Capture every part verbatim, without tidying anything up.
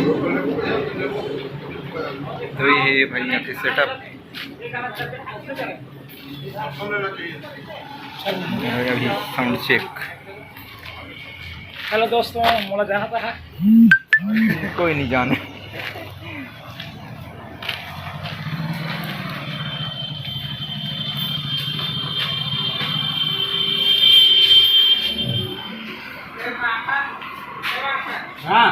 तो ये है भाई यहाँ के सेटअप। अभी साउंड चेक। हेलो दोस्तों, मोला जाना था। कोई नहीं जाने। हाँ।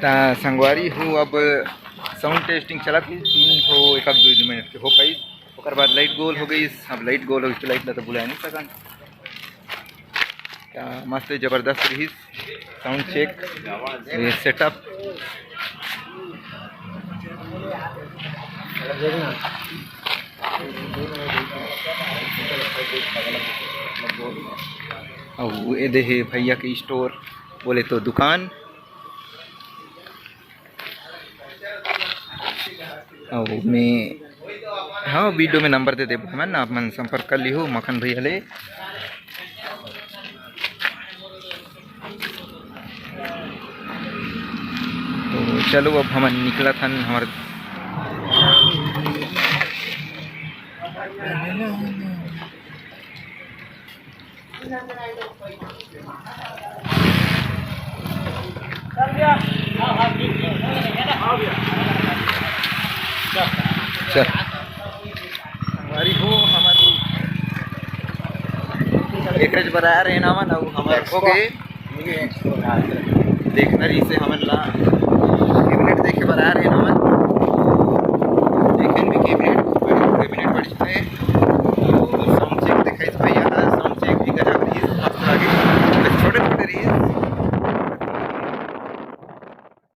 त संगवारी हो, अब साउंड टेस्टिंग चलत हे, तीन ठो एक आध दू मिनट के हो पाई, ओकर बाद लाइट गोल हो गई। अब लाइट गोल हो गई त लाइट ला तो बुला नहीं सकन। त मस्त जबरदस्त रहिस साउंड चेक, ये सेटअप। अउ ये दे हे भैया के स्टोर, बोले तो दुकान। अउ मैं, हाँ, वीडियो में नंबर दे देबो हमन, आप मन संपर्क कर लिहो मखन भैया ले। तो चलो, अब हमन निकलत हन, हमर चल। हमारी हो, हमारी एकरेज बराबर है ना, मन, अउ हमर हो गए। देखना रही से हमन ला, एक मिनट देखे बराबर है ना, मन।